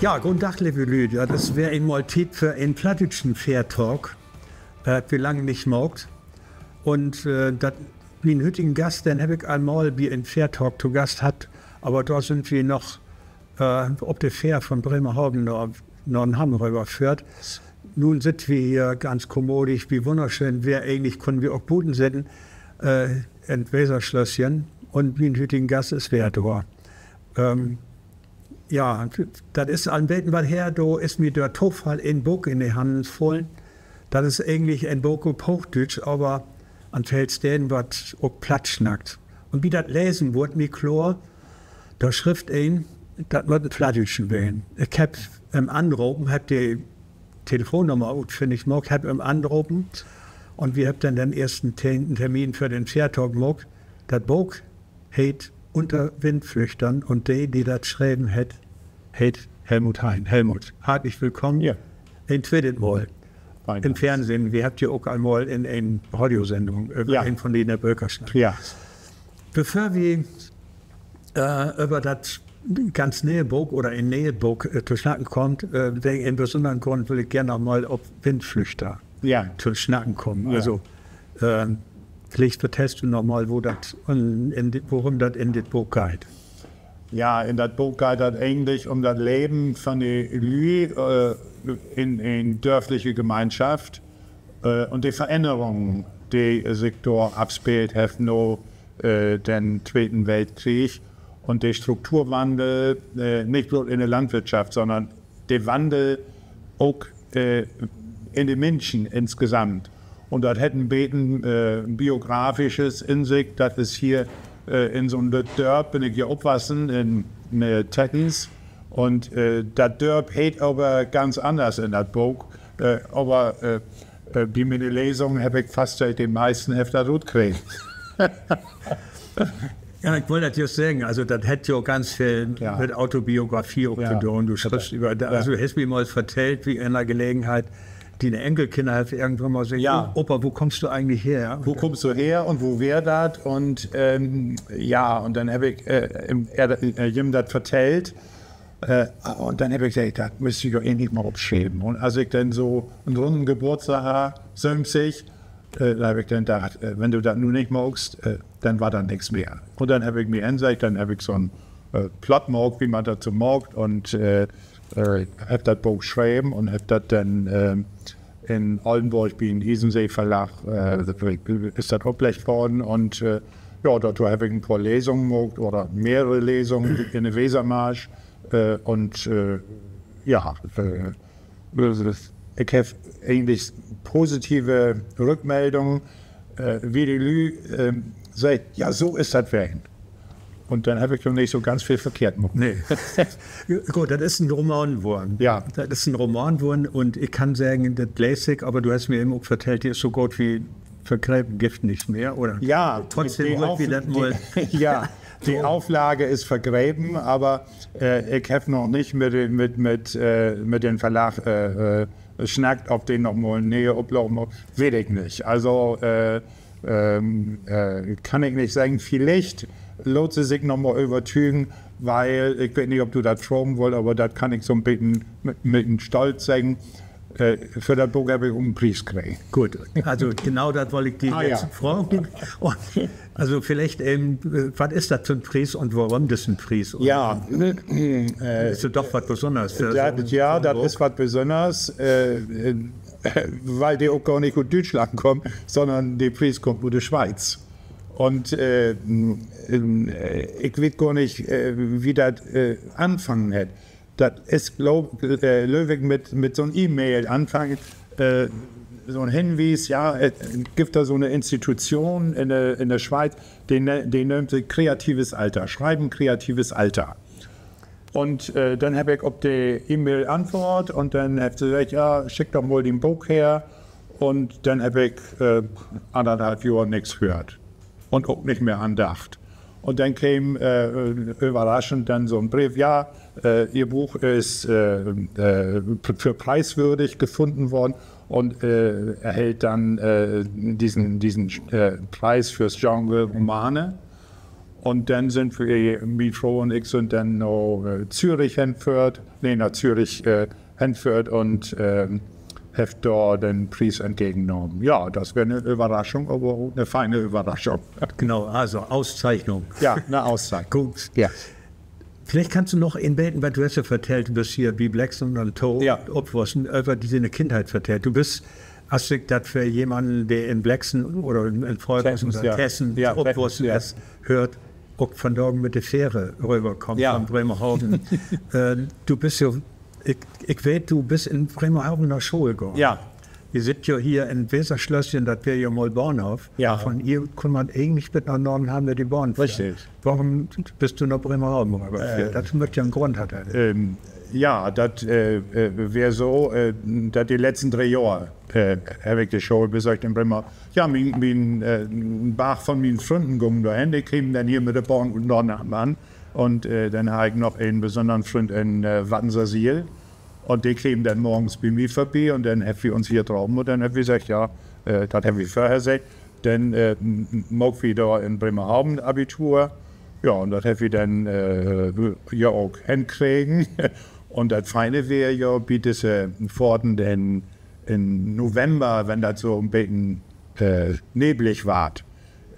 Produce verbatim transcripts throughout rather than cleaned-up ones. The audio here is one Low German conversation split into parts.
Ja, goden Dag, leve Lüüd. Ja, dat weer eenmal Tiet för en plattdüütschen Fährtalk. Äh, hebbt wi lang nich maakt. Un, äh, dat, mien hütigen Gast, den heff ik al mal bi en Fährtalk to Gast hatt, aver dor sünd wi noch, äh, op de Fähr von Bremerhaven na, na Nordenham röverföhrt. Nu sitt wi hier ganz kommodig bi wunnerschöön Weer. Egentlich kunnen wi ok buten sitten, äh, in't Weserschlösschen. Un mien hütigen Gast is weer dor. Ähm, Ja, dat is al en beten wat her, do is mi dör Tofall en Book in de Hannen fullen. Dat is egentlich en Book op Hoochdüütsch, aver an veel Steden warrt ok Platt snackt. Un bi dat Lesen wurr mi kloor, dor schrifft een, dat mutt en Plattdüütschen ween. Ik hebb em anropen, hebb de Telefonnummer utfinnig maakt, hebb em anropen un wi hebbt denn den eersten Te-, Termin för den Fährtalk maakt. Dat Book heet Unter Windflüchtern un de, de dat schreven hett, heet Helmut Heyen. Helmut, hartlich willkamen. Ja. En tweetet Mal. Fein, in Fernsehen. Wi hebbt ja ok eenmal in en Radiosendung över een von diene Böker snackt. Ja. Bevör wi, äh, över dat ganz ne'e Book oder en ne'et Book, äh, to snacken kaamt, äh, wegen en besünneren Grund will ik geern noch mal op Windflüchter to snacken kamen. Also, ähm, villicht vertellst du noch mal, wo dat, in, in, worüm dat in dit Book geiht. Ja, in dat Book geiht dat egentlich üm dat Leven von de Lüüd, äh, in en dörfliche Gemeinschaft, äh, un de Verännerungen, de sik dor afspeelt hebbt na, äh, den Tweten Weltkrieg un de Strukturwandel, äh, nich bloot in de Landwirtschaft, sonnern de Wandel ok, äh, in de Minschen insgesamt. Un dat hett en beten, äh, Biografisches in sik. Dat is hier, äh, in so'n lütt Dörp bün ik hier opwassen, in, äh, Tettens. Un, äh, dat Dörp heet aver ganz anners in dat Book. Äh, aver, äh, äh, bi miene Lesung heff ik faststellt, de meisten hebbt dat rutkregen. Ja, ik wull dat just seggen, also dat hett ja ganz veel mit Autobiografie ok to doon. Du schriffst över, also du hest mi mal vertellt, bi eener Gelegenheit, diene Enkelkinner hebbt irgendwann mal seggt: Opa, wo kummst du egentlich her? Wo kummst du her un wo weer dat? Un, ähm, ja, un denn heff ik, äh, jem dat vertellt. Äh, un denn heff ik seggt, dat müsst ji jo egentlich mal opschrieven. Un as ik denn so en runnen Geboortsdag harr, söventig, äh, dor heff ik denn dacht, äh, wenn du dat nu nich maakst, äh, denn warrt dat nix mehr. Un denn heff ik mi hensett, denn heff ik so'n, äh, Plott maakt, wo man dat so maakt, un, äh, äh, heff dat Book schreven un heff dat denn, äh, in Ollenborg bi'n Isensee Verlag, äh, is dat opleggt worrn un, äh, ja, dorto heff ik en poor Lesungen maakt oder mehrere Lesungen in de Wesermarsch, äh, un, äh, ja, äh, ik heff egentlich positive Rückmeldungen, äh, wo de Lüüd, ähm, seggt: Ja, so is dat ween. Un denn heff ik jo nich so ganz veel verkehrt maakt. Nee. Goot, dat is en Roman worrn. Ja. Dat is en Roman worrn un ik kann seggen, dat lees ik, aver du hest mi even ok vertellt, de is so goot wie vergrepen, gifft nix mehr, oder? Ja, trotzdem de wollt wi Auf-, dat mal, de, ja, de Auflage is vergrepen, aver, äh, ik heff noch nich mit de, mit, mit, äh, mit den Verlag, äh, äh, snackt, of de noch mal 'n ne'e Oplaag maakt, weet ik nich. Also, äh, ähm, äh, kann ik nich seggen. Villicht laat se sik noch mal övertügen, weil, ik weet nich, of du dat fragen wullt, aver dat kann ik so'n beten mit, mit en Stolz seggen, äh, för dat Book heff ik ok en Pries kregen. Goot, also genau dat wull ik di nu fragen. Un also villicht, ähm, äh, wat is dat för 'n Pries un worüm düssen Pries? Ja, äh, is dat doch wat Besünners, dat, ja, dat is wat Besünners, äh, äh, weil de ok gor nich ut Düütschland kummt, sonnern de Pries kummt ut de Schweiz. Un, äh, äh, ik weet gor nich, äh, wo dat, äh, anfangen hett. Dat is, glööv, äh, glööv ik, mit, mit so'n E-Mail anfangen, äh, so'n Henwies, ja, äh, gifft dor so'ne Institution in de, in de Schweiz, de ne-, de nöömt sik Kreatives Alter, Schreiben kreatives Alter. Un, äh, denn heff ik op de E-Mail antwoort un denn hebbt se seggt: Ja, schick doch mal dien Book her. Un denn heff ik, äh, annerthalf Johr nix höört. Un ok nich mehr an dacht. Un denn keem, äh, överraschend denn so'n Breef: Ja, äh, Ihr Buch ist, äh, äh, für preiswürdig gefunden worden und, äh, erhält dann, äh, diesen, diesen, äh, Preis fürs Genre Romane. Un denn sünd wi, mien Fro un ik sünd denn na, äh, Zürich henföhrt, nee, na Zürich, äh, henföhrt un, ähm, hebbt dor den Pries entgegennahmen. Ja, dat weer 'ne Överraschung, aver 'ne feine Överraschung. Genau, also Auszeichnung. Ja, 'ne Auszeichnung. Gut. Ja. Villicht kannst du noch en beten, wat du hest ja vertellt, du büst hier bi Blexen un to opwussen, över diene Kindheit vertellt. Du büst, as ik dat för jemanden, de in Blexen oder in, in Volkes oder Tessen opwussen is, höört, ok vandagen mit de Fähr röverkamen van Bremerhaven. Äh, du büst ja, ik, ik weet, du büst in Bremerhaven na School gahn. Wi sitt ja hier in Weserschlösschen, dat weer ja mal Bahnhoff. Van hier kunn man egentlich bit na Nordenham mit de Bahn föhren. Worüm büst du na Bremerhaven röver? Dat mutt ja en Grund hatt hebben. Ja, dat, äh, äh, weer so, äh, dat de letzten dree Johr, äh, heff ik de School besöcht in Bremer-, ja, mien, mien, äh, en Barg von mien Frünnen gungen dorhen, de kemen denn hier mit de Bahn ut Nordenham an. Un, äh, denn harr ik noch en besünnern Fründ in, äh, Waddensersiel. Un de keem denn morgens bi mi vörbi un denn hebbt wi uns hier drapen un denn hebbt wi seggt, ja, äh, dat hebbt wi vörher seggt, denn, äh, m-, m-, maakt wi dor in Bremerhaven Abitur. Ja, un dat hebbt wi denn, äh, ja ok henkregen. Un dat Feine weer ja bi disse Fohrten denn in November, wenn dat so en beten, äh, neblig warrt,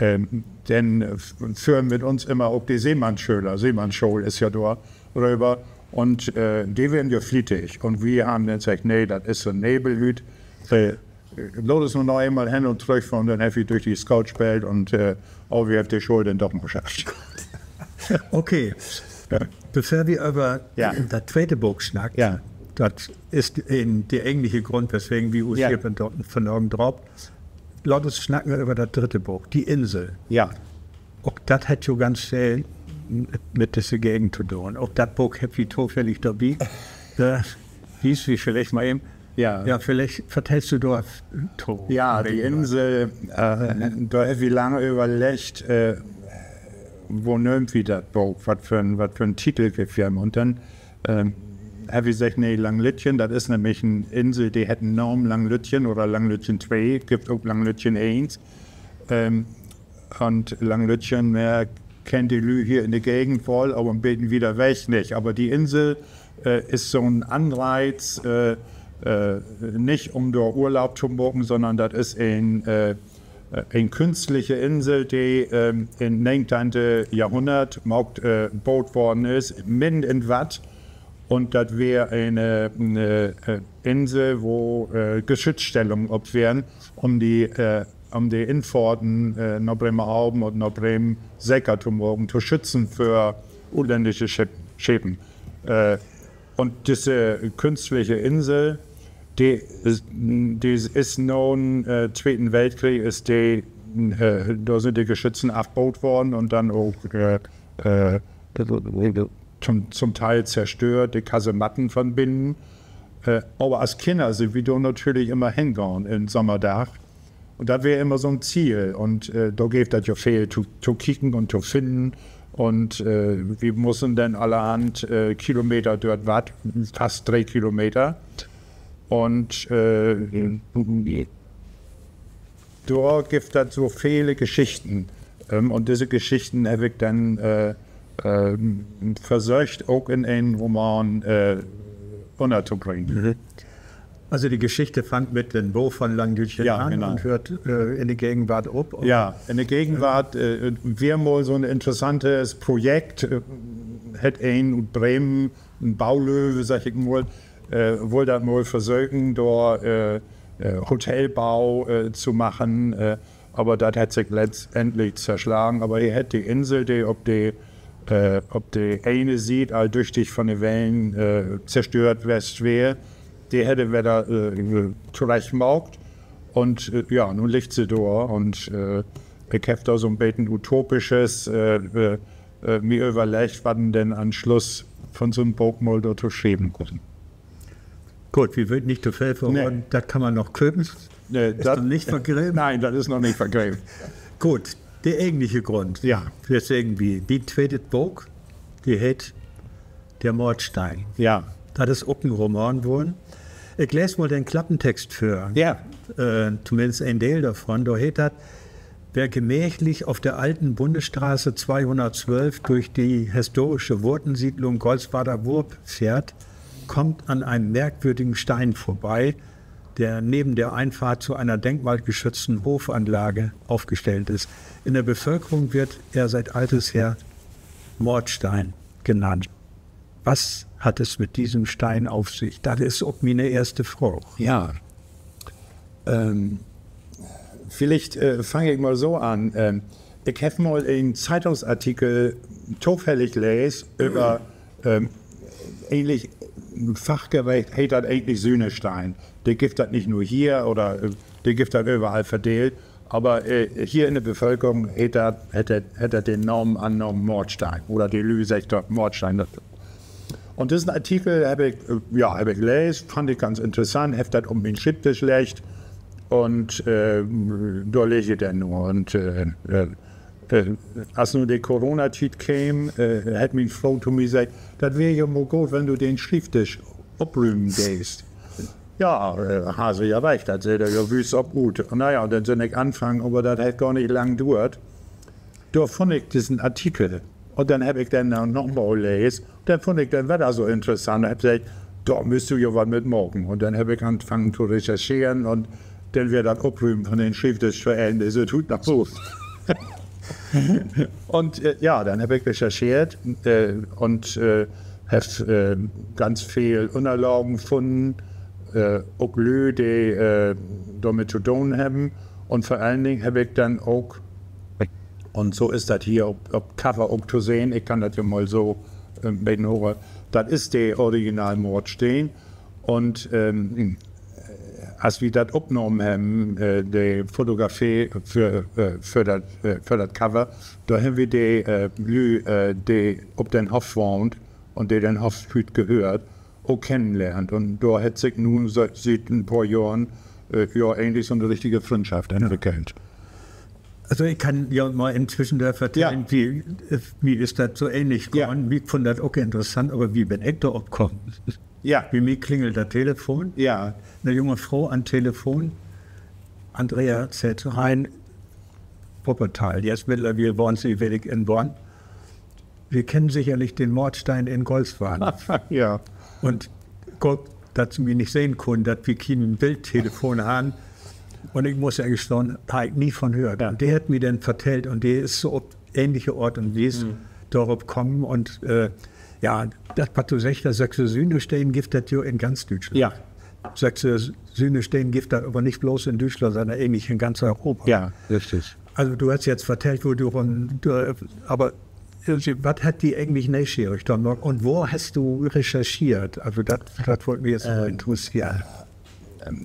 denn, äh, f-, föhren mit uns immer ok de Seemannsschöler, Seemannsschool is ja dor röver. Un, äh, de weren ja flietig. Un wi harrn denn seggt, nee, dat is so Nebel hüüt. Äh, laat uns noch eenmal hen un trüch fohren, denn hebbt wi dörch de Scout speelt un, äh, aver wi hebbt de School denn doch noch schafft. Okay. Bevör wi över dat tweete Book snackt, dat is de, de egentliche Grund, weswegen wi us hier vandagen drapt. Laat uns snacken över dat drüdde Book, De Insel. Ok dat hett jo ganz veel mit disse Gegend to doon. Ok dat Book hebbt wi tofällig dorbi. Wies wi villicht mal even. Ja, villicht vertellst du dor to. Ja, De Insel, äh, dor hebbt wi lang överleggt, äh, wo nöömt wi dat Book, wat för 'n, wat för 'n Titel gifft wi em. Un denn, ähm, hebbt wi seggt, nee, Langlütjen, dat is nämlich en Insel, de hett en Naam, Langlütjen oder Langlütjen twee, gifft ok Langlütjen eens. Ähm, un Langlütjen, äh, kennt de Lüüd hier in de Gegend woll, aver en beten wieder weg nich. Aver De Insel, äh, is so 'n Anreiz, äh, äh, nich üm dor Urlaub to maken, sonnern dat is en, äh, en künstliche Insel, de, ähm, in negenteihnte Johrhunnert maakt, äh, boot worrn is, midden in Watt. Un dat weer ene, äh, äh, Insel, wo, äh, Geschützstellungen op weren, üm de, äh, üm de Infohrten, äh, na Bremerhaven un na Bremen seker to maken, to schützen för utländische Schip-, Schepen. Äh, un disse künstliche Insel, de is, de is na'n, äh, Tweten Weltkrieg is de, äh, dor sünd de Geschützen afboot worrn un denn ok, äh, äh, to'n, to'n Deel zerstört, de Kasematten von binnen. Äh, aver as Kinner sünd wi dor natürlich immer hengahn in'n Sommerdag. Un dat weer immer so'n Ziel. Un, äh, dor geev dat ja veel to, to kieken un to finnen. Un, äh, wi mussen denn allerhand, äh, Kilometer dör't Watt, fast dree Kilometer. Un, äh, dor gifft dat so vele Geschichten. Ähm, un disse Geschichten heff ik denn, äh, ähm, versöcht, ok in en Roman, äh, ünnertobringen. Also de Geschichte fangt mit den Bau von Langlütjen an un höört, äh, in de Gegenwart op. Ja, in de Gegenwart, äh, weer mal so'n interessantes Projekt, äh, hett een ut Bremen, en Baulöwe, segg ik mal, äh, wull dat mal versöken, dor, äh, äh, Hotelbau, äh, to maken, äh, aver dat hett sik letztendlich zerschlagen. Aver he hett de Insel, de op de, äh, op de ene Siet al düchtig von de Wellen, äh, zerstört west weer, de hett he wedder, äh, torecht maakt. Un, äh, ja, nu liggt se dor un, äh, ik heff dor so'n beten Utopisches, äh, äh, äh, mi överleggt, wat een denn an'n Sluss von so'n Book mal dorto schrieven kunn. Goot, wi wüllt nich to veel verraden. Dat kann man noch köpen. Is noch nich vergrepen. Nee, dat is noch nich vergrepen. Goot, de egentliche Grund. Ja. Deswegen, wi, de tweete Book, de heet Der Mordstein. Ja. Dat is ok en Roman worrn. Ik lees mal den Klappentext vör. Ja. Äh, tominnst en Deel dorvon. Dor heet dat: Wer gemächlich auf der alten Bundesstraße zweihundertzwölf durch die historische Wurtensiedlung Golzwarder Wurp fährt, kommt an einem merkwürdigen Stein vorbei, der neben der Einfahrt zu einer denkmalgeschützten Hofanlage aufgestellt ist. In der Bevölkerung wird er seit alters her Mordstein genannt. Was hat es mit diesem Stein auf sich? Dat is ok miene eerste Fraag. Ja. Ähm, villicht, äh, fang ik mal so an. Ähm, ik heff mal en Zeitungsartikel tofällig leest över, ähm, egentlich, fachgerecht heet dat egentlich Sühnestein. De gifft dat nich nur hier oder, äh, de gifft dat överall verdeelt. Aver, äh, hier in de Bevölkerung heet dat, hett dat, hett dat den Namen annahmen Mordstein. Oder de Lüüd seggt dor Mordstein dorto. Un dissen Artikel heff ik, äh, ja, heff ik leest, fand ik ganz interessant, heff dat op mien Schrievdisch leggt un, äh, dor leeg he denn nu. Un, äh, äh, äh, as nu de Coronatiet keem, äh, hett mien Fro to mi seggt: Dat weer ja mal goot, wenn du den Schrievdisch oprümen deest. Ja, äh, harr se ja recht, dat seht ja wüst op ut. Na ja, un denn sün ik anfangen, aver dat hett gor nich lang duert. Dor funn ik dissen Artikel. Un denn heff ik den noch mal leest. Denn funn ik den wedder so interessant. Heff seggt, dor müsst du ja wat mit maken. Un denn heff ik anfangen to rechercheren un denn weer dat Oprümen von den Schrievdisch för een, de süht hüüt noch so ut. Un, äh, ja, denn heff ik rechercheert, äh, un, äh, heff, äh, ganz veel Ünnerlagen funnen, äh, ok Lüüd, de, äh, dormit to doon hebben. Un vör allen Dingen heff ik denn ok, un so is dat hier op, op Cover ok to sehn, ik kann dat ja mal so, äh, beten holen, dat is de Original-Mordsteen. Un, ähm, as wi dat opnahmen hebben, äh, de Fotografie för, äh, för dat, äh, för dat Cover, dor hebben wi de, äh, Lüüd, äh, de op den Hoff wahnt un de den Hoff hüüt gehöört, ok kennenlehrt. Un dor hett sik nu siet, siet en poor Johren, äh, ja, egentlich so 'ne richtige Fründschaft entwickelt. Also, ik kann ja mal intwischen dor vertellen, wi, äh, mi is dat so ähnlich gahn. Mi funn dat ok interessant, aver wi bün ik dor op kamen? Ja, bi mi klingelt dat Telefon. Ja. 'Ne junge Fro an Telefon. Andrea, seggt se, Hein, Wuppertal. Jetzt mittlerwiel wahnt se, weet ik, in Bonn. Wi kennen sicherlich den Mordstein in Golzwarden. Ja. Un Gott, dat se mi nich sehn kunn, dat wi kien Bildtelefon harrn. Un ik muss ja gestahn, harr ik nie von höört. Ja. Un de hett mi denn vertellt un de is so op ähnliche Oort un Wies dorop kamen un, äh, ja, dat, wat du seggst, dat, sölke Sühnesteen gifft dat jo in ganz Düütschland. Ja. Sölke Sühnesteen gifft dat aver nich blots in Düütschland, sonnern egentlich in ganz Europa. Ja, richtig. Also, du hest jetzt vertellt, wo du, äh, aver, äh, wat hett di egentlich neeschierig dor maakt un wo hest du recherchiert? Also, dat, dat wöör mi jetzt mal interesseren.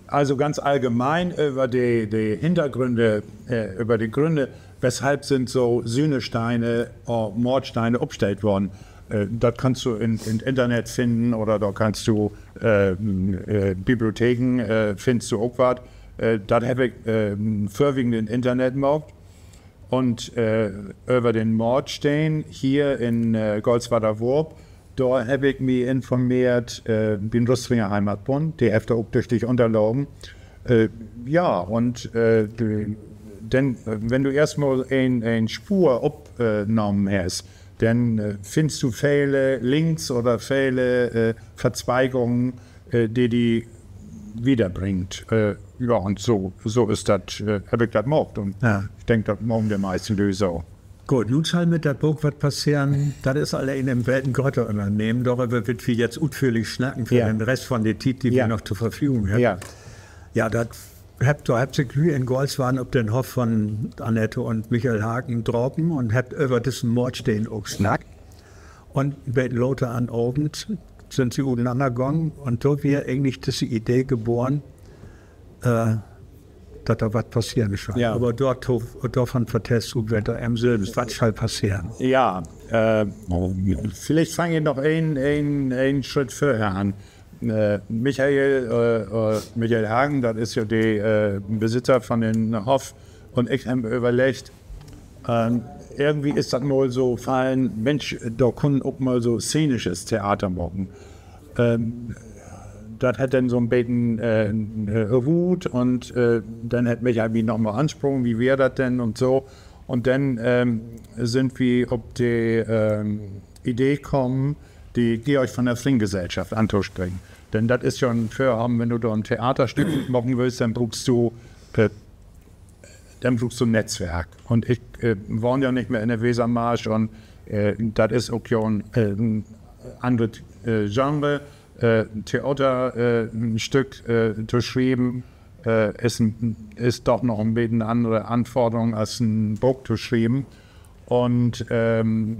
Also ganz allgemein över de, de Hintergründe, äh, över de Gründe, weshalb sünd so Sühnesteine, äh, Mordsteine opstellt worrn. Äh, dat kannst du in, in't Internet finnen oder dor kannst du, äh, äh, Bibliotheken, äh, finnst du ok wat. Äh, dat heff ik, äh, vörwiegend in't Internet maakt. Un, äh, över den Mordsteen hier in, äh, Golzwarder Wurp, dor heff ik mi informeert, äh, bi'n Rüstringer Heimatbund, de hefft dor ok düchtig Ünnerlagen. Äh, ja, un, äh, de, denn, äh, wenn du eerstmal en, en Spoor opnahmen hest, denn, äh, finnst du vele Links oder vele, äh, Verzweigungen, äh, de di wiederbringt. Äh, ja, un so, so is dat, äh, heff ik dat maakt. Un ik denk, dat maken de meisten Lüüd so. Goot, nu schall mit dat Book wat passeren. Dat is alleen en beten grötter Ünnernehmen. Doröver wüllt wi jetzt utföhrlich snacken för den Rest von de Tiet, de wi noch to Verfügung hebbt. Ja, dat hebbt, dor hebbt sik Lüüd in Golzwarden op den Hoff von Annette un Michael Hagen drapen un hebbt över dissen Mordsteen ok snackt. Un beten later an'n Avend sünd se uteneen gahn un dor weer egentlich disse Idee geboren, äh, dat dor wat passeren schall. Aver dor, dorvon vertellst du wedder em sülvst. Wat schall passeren? Ja, äh, villicht fang ik noch en, en, en Schritt vörher an. Äh, Michael, äh, äh, Michael Hagen, dat is ja de, äh, Besitzer von den Hoff, un ik hemm överleggt, ähm, irgendwie is dat mal so fallen, Minsch, dor kunn ok mal so szenisches Theater maken. Ähm, dat hett denn so 'n beten, äh, äh, ruht un, äh, denn hett Michael mi noch mal anspraken, wie weer dat denn un so. Un denn, ähm, sünd wi op de, ähm, Idee kamen, de Georg-von-der-Vring-Gesellschaft antospreken. Denn dat is ja en Vörhaben, wenn du dor en Theaterstück maken wullt, denn bruukst du, äh, denn bruukst du Netzwerk. Un ik, äh, wahn ja nich mehr in de Wesermarsch un, äh, dat is ok ja en, äh, en anneret, äh, Genre, äh, Theater, äh, en Stück, äh, to schrieven, äh, is en, is doch noch en beten annere Anforderung as en Book to schrieven. Un, ähm,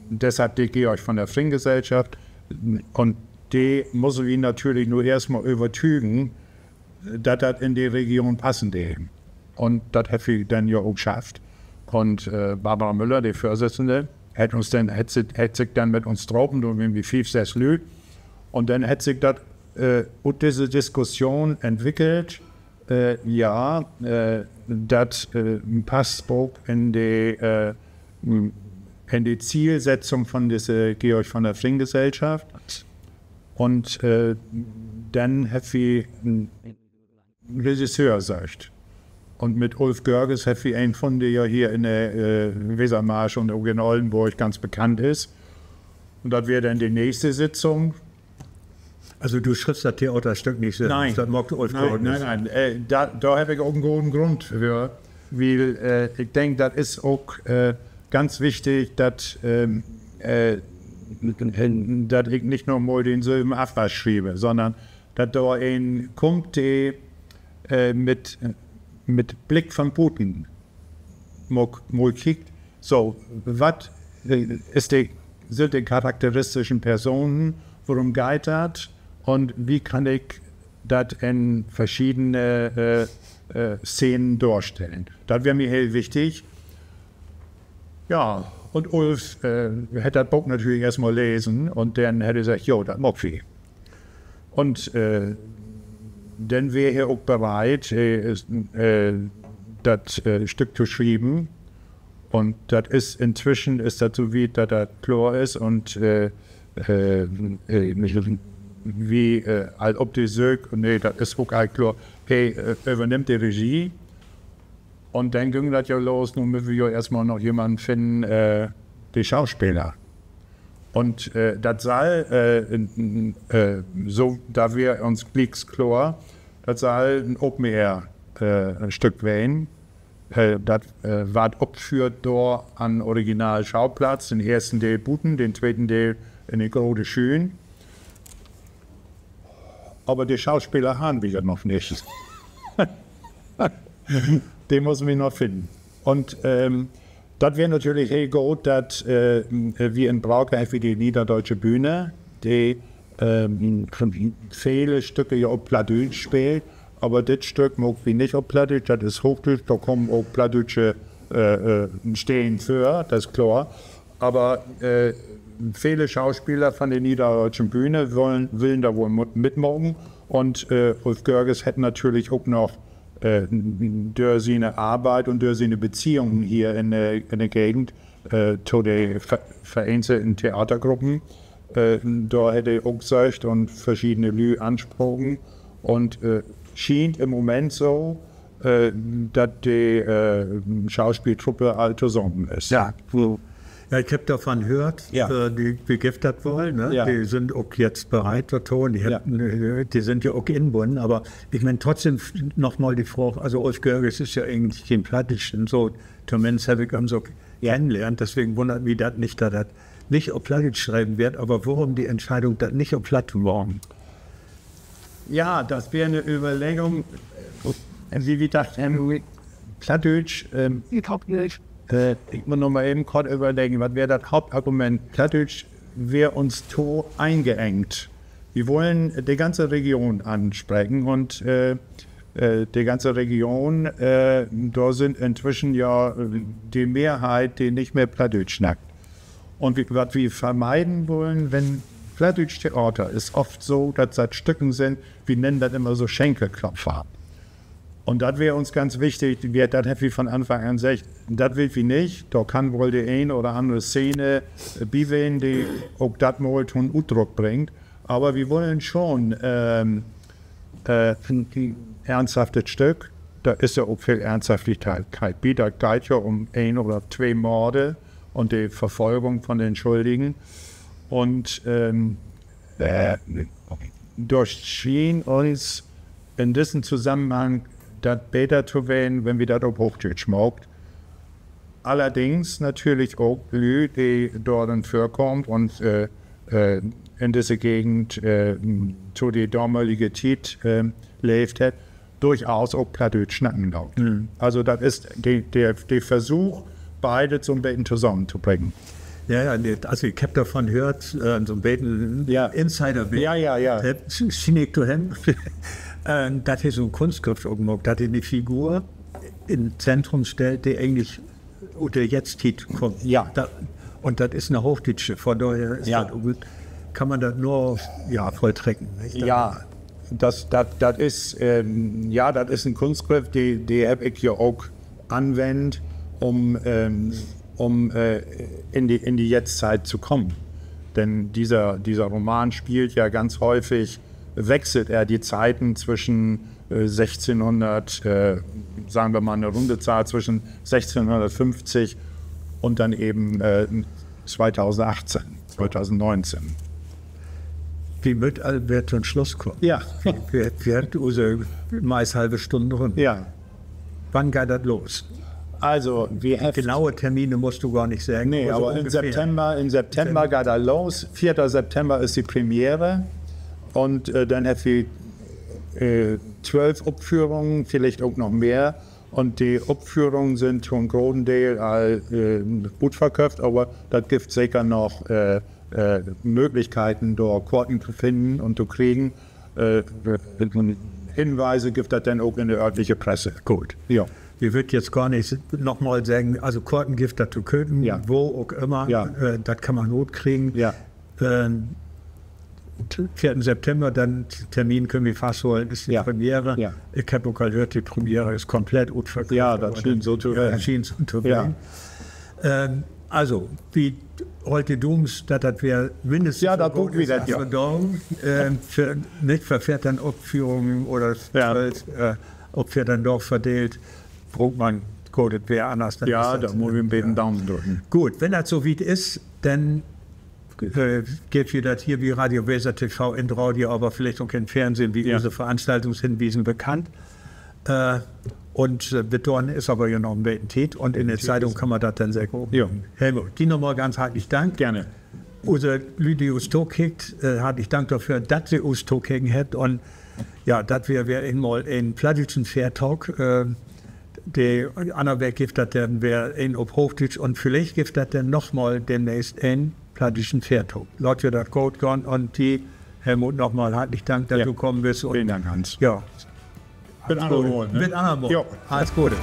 deshalb de Georg-von-der-Vring-Gesellschaft. Un de mussen wi natürlich nu eerstmal övertügen, dat dat in de Region passen dee. Un dat hebbt wi denn ja ok schafft. Un, äh, Barbara Müller, de Vörsitzende, hett uns denn, hett si-, hett sik denn mit uns drapen, dor weren wi fief, sess Lüüd. Un denn hett sik dat, äh, ut disse Diskussion entwickelt, äh, ja, äh, dat, äh, passt ok in de, äh, in de Zielsetzung von disse Georg-von-der-Vring-Gesellschaft. Un, äh, denn hebbt wi en Regisseur söcht. Un mit Ulf Görges hebbt wi een funnen, de ja hier in de, äh, Wesermarsch un ok in Ollenborg ganz bekannt is. Un dat weer denn de nächste Sitzung. Also du schriffst dat Theaterstück nich sülvst, dat maakt Ulf Görges. Nee, nee, äh, dor, dor heff ik ok en goden Grund för, wiel, äh, ik denk, dat is ok, äh, ganz wichtig, dat, ähm, äh, dat ik nich noch mal den sülven Afwasch schrieve, sonnern dat dor een kummt, de, äh, mit, mit Blick von buten mal, mal kiekt, so, wat, äh, is de, sünd de charakteristischen Personen, worum geiht dat un wie kann ik dat in verschiedene, äh, äh, Szenen dorstellen? Dat weer mi heel wichtig. Ja, un Ulf, äh, hett dat Book natürlich eerstmal lesen un denn hett he seggt: Jo, dat maakt wi. Un, äh, denn weer he ok bereit, äh, äh, dat, äh, Stück to schrieven. Un dat is, intwischen is dat so wiet, dat dat kloor is un, äh, äh, äh, wi, äh, all op de Söök, nee, dat is ok all kloor. He, äh, övernimmt de Regie. Un denn güng dat ja los, nu mööt wi ja eerstmal noch jemanden finnen, äh, de Schauspeler. Un, äh, dat sall, äh, äh, so, dat weer uns glieks kloor, dat sall en Open Air, äh, Stück ween. Äh, dat, äh, warrt opföhrt dor an Originalschauplatz, den eersten Deel buten, den tweeten Deel in de grote Schüün. Aver de Schauspeler harrn wi ja noch nich. De mussen wi noch finnen. Un, ähm, dat weer natürlich heel goot, dat, äh, wi in Brake hebbt wi de Niederdeutsche Bühne, de, ähm, vele Stücke ja op Plattdüütsch speelt, aver dit Stück maakt wi nich op Plattdüütsch, dat is Hoochdüütsch, dor kamen ok plattdüütsche, äh, äh, Steden vör, dat is kloor. Aver, äh, vele Schauspeler von de Niederdeutschen Bühne wullen, willen dor woll mo-, mitmaken. Un, äh, Ulf Görges hett natürlich ok noch, äh, dör siene Arbeit un dör siene Beziehungen hier in de, in de Gegend, äh, to de ver-, vereenzelten Theatergruppen, äh, dor hett he ok söcht un verschiedene Lüüd anspraken. Un, äh, schient in'n Moment so, äh, dat de, äh, Schauspeeltruppe all tosamen is. Ja, ik hebb dorvon höört, äh, de, de gifft dat woll, ne? De sünd ok jetzt bereit dorto. De sünd ja ok inbunnen, aver ik meen, trotzdem f-, noch mal de Fraag, also Ulf Görges is ja egentlich keen Plattdüütschen, so, tominnst heff ik em so kennenlehrt, deswegen wunnert mi dat nich, dat dat nich op Plattdüütsch schreven warrt, aver worüm de Entscheidung, dat nich op Platt to maken? Ja, dat weer 'ne Överleggung, äh, as wi dacht hebbt, Plattdüütsch, ähm, ik mutt noch mal even kort överleggen, wat weer dat Hauptargument? Plattdüütsch weer uns to ingeengt. Wi wullen de ganze Region anspreken un, äh, äh, de ganze Region, äh, dor sünd intwischen ja, äh, de Mehrheit, de nich mehr Plattdüütsch snackt. Un wi, wat wi vermeiden wullen, wenn plattdüütsch Theater is oft so, dat dat Stücken sünd, wi nennen dat immer so Schenkelklopfer. Un dat weer uns ganz wichtig, wi, dat hebbt wi von Anfang an seggt, dat wüllt wi nich. Dor kann woll de een oder annere Szene, äh, bi ween, de ok dat mal to'n Utdruck bringt. Aver wi wullen schon, ähm, äh, en, en ernsthaftet Stück. Dor is ja ok veel Ernsthaftigkeit bi. Dat geiht ja um een oder twee Morde un de Verfolgung von den Schuldigen. Un, ähm, äh, dor schien uns in dissen Zusammenhang dat beter to ween, wenn wi dat op Hoochdüütsch maakt. Allerdings natürlich ok Lüüd, de dor denn vörkaamt un, äh, äh, in disse Gegend, äh, to de damalige Tiet, äh, leevt hett, durchaus ok Plattdüütsch snacken doot. Also dat is de, de, de Versuch, beidet so 'n beten tosamen to bringen. Ja, ja, nee, also ik heff dorvon höört, äh, so 'n beten Insider, ja, ja, ja, schien ik to hebben, äh, dat he so 'n Kunstgriff ok maakt, dat he 'ne Figur in't Zentrum stellt, de egentlich ut de Jetzttiet kummt. Ja. Un dat is 'ne hoochdüütsche, von dorher is dat ok, kann man dat nur, ja, volltrecken, nich? Ja, dat, dat, dat is, ähm, ja, dat is en Kunstgriff, de, de heff ik hier ok anwendt, um, ähm, um, äh, in die, in die Jetztzeit zu kommen. Denn dieser, dieser Roman spielt ja ganz häufig, wechselt er die Zeiten zwischen, äh, sechzehnhundert, äh, sagen wir mal eine runde Zahl, zwischen sechzehnhundertfünfzig und dann eben, äh, zweitausendachtzehn, zweitausendneunzehn. Wi mööt al weer to'n Sluss kamen. Ja. Wi, wi hebbt use meist halve Stünn rüm. Ja. Wann geiht dat los? Also, wi hebbt genaue Termine musst du gor nich seggen. Nee, aver in September, in September geiht dat los. Vierter September is de Premiere. Un, äh, denn hebbt wi, äh, twölf Opführungen, villicht ok noch mehr. Un de Opführungen sünd to'n groten Deel al, äh, utverköfft, aver dat gifft seker noch, äh, äh, Mööglichkeiten, dor Korten to finnen un to kriegen. Äh, Hinweise gifft dat denn ok in de örtliche Presse. Goot. Ja. Wi wüllt jetzt gor nich nochmal seggen, also Korten gifft dat to köpen, wo ok ümmer, äh, dat kann man rutkriegen. Ja. Ähm, vierten September, den Termin köönt wi fasthollen, is de Premiere. Ja. Ik heff ok al höört, de Premiere is komplett utverköfft. Ja, dat schient so to ween. Ähm, also, wi hollt de Dumen, dat dat weer mindestens so goot is as vandagen. Ähm, för, nich för veerteihn Opführungen oder, äh, op veerteihn Daag verdeelt, bruukt man godet Weer, anners, denn is dat, mutt wi en beten Dumen drücken. Goot, wenn dat so wiet is, denn, äh, geevt wi dat hier bi Radio Weser T V in't Radio, aver villicht ok in't Fernsehen, wi use Veranstaltungshinwiesen bekannt. Äh, un, äh, bit dorhen is aver ja noch en beten Tiet un in de Zeitung kann man dat denn seker ok. Helmut, di nochmal ganz hartlich Dank. Gerne. Use Lüüd, de us tokiekt, äh, hartlich Dank dorför, dat se us tokeken hebbt. Un ja, dat weer weer eenmal en plattdüütschen Fährtalk. Äh, de anner Week gifft dat denn weer een op Hoochdüütsch un villicht gifft dat denn nochmal demnächst en plattdüütschen Fährtalk. Laat wi dat goot gahn un di, Helmut, nochmal hartlich Dank, dat du kamen büst. Velen Dank, Hans. Ja. Bit anner Mal. Allens Gode.